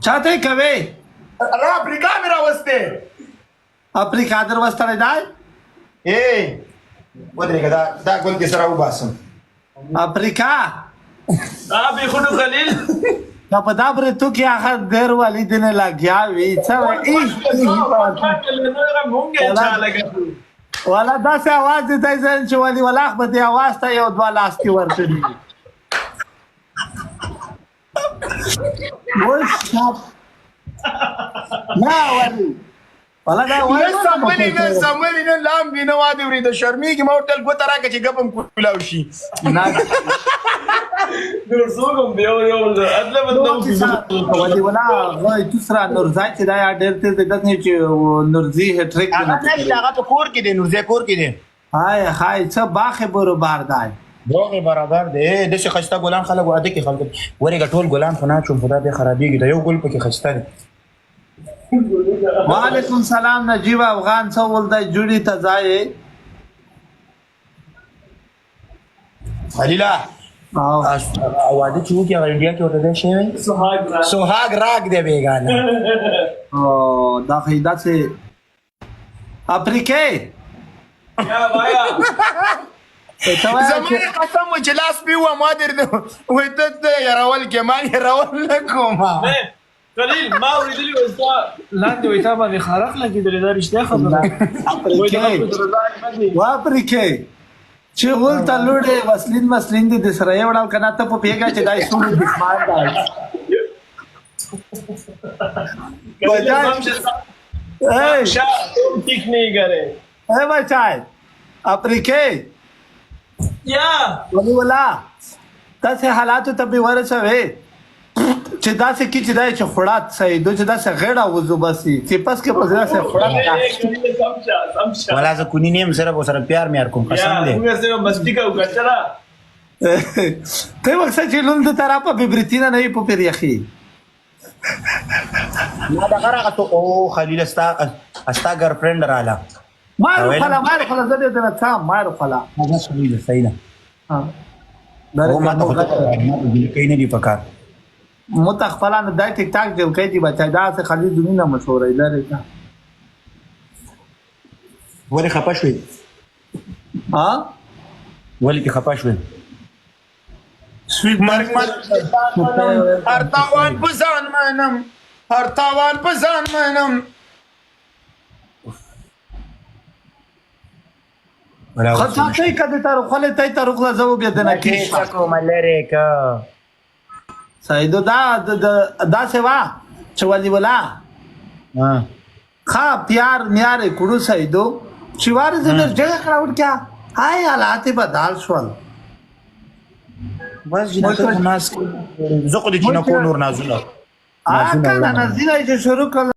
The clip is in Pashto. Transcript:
چاته کوي؟ را افریقا مې راوسته. افریقا در وستلی دی؟ ای ودرېږه، دا دا ګل دې سره وباسم. افریقا دا به خو خلیل که په دا برېتو کې هغه ډېر ولي دې نه لګیا وي څه وایي؟ والا داسې اواز دې دی ځان چې ولي ولاخ به دې اواز ته یو دوه لاس کې ورکړي. وش نه ولي ولا دا وایي نه سملې، نه سملې، نه لام وي، نه وادي وري د شرمېږي. ما ورته ګوته راکړه چې ګپ هم کولاو شي. نه نور څوک هم یو یو ادله بنده. ولي ولا غوي دوسرا نورزای چې دا ډېر تیز دی، داسې چې نورزی هټریک هغه نشته، هغه په کور کې دی، نورزی کور کې دی. های های، څه باخې بروبار دی. باغ برابر دی. داسې ښایسته ګلان خلک واده کې خلک ورېږه. ټول ګلان خو نه اچوم، خو دا بیا خرابېږي. دا یو ګل پکې ښایسته دی. وعلیکم سلام نجیب افغان، څه ول دی جوړی ته ځای؟ خلیلا او واده چې وکړي هغه انډیا کې ورته دی شی وایي سهاګ را سوهاګ راګ دی بیګانه. او دا خو داسې افریقې یا وایا. ته وایې زما چې قسم و چې لاس پې وه ما در وایي ته ته یارول کې ما یارول نه کوم. خلیل، ما اورېدلي وو ستا لاندې وایي تا باندې خارق لګېدلی، دا رښتیا خبره ده؟ وایي د خلکو د رضا نه دی. وافریقې چې ولته لوړې وسلین مسلین دي د سره یې وړل کنه، ته په پیګه چې دای سوړ دښمن دی. خلیل سم شه، ټیک نه کرے. اے بچای افریقې یا ولی ولا داسې حالاتو ته به ورسوي چې داسې کی چې دای چې خړات سیدو چې داسې غړا وځو بسي چې پس کې پس داسې خړات. سم شه، سم شه. ولا زه کونی نیم سره به سره پیار میار کوم، قسم دی. موږ سره مستی کو کچرا. ته وخت چې لوند طرفه ببرتینا نه په پیریخي. ما دغه راغه ته او خلیل استا استا ګرل فرند رااله. مار خلا، مار خلا، زه دې درته څه مار خلا. هغه صحیح ده، صحیح ده. او ما ته خو ما ته جلکۍ نه دي پکار. مو ته خپل نه دای ټیک ټاک جلکۍ دي بچای، دا څه خلیل دنیا مشهور دی لري. ولې خپه شوې؟ ها؟ ولې ته خپه شوې؟ سویټ مرګ مرګ، هر تاوان په ځان منم، هر تاوان په ځان منم. خطا ته کده تر خله ته تر خله زو بیا دنه کې کوم لري که سیدو دا دا سوا چې ولي ولا ها ښه پیار میار یې کړو سیدو چې واره زه جګه کړه ورکیا، هاي حالات بدل شول. بس جنکو ناز، زه خو د جنکو نور نازونه آ کنه، نازونه چې شروع کړل.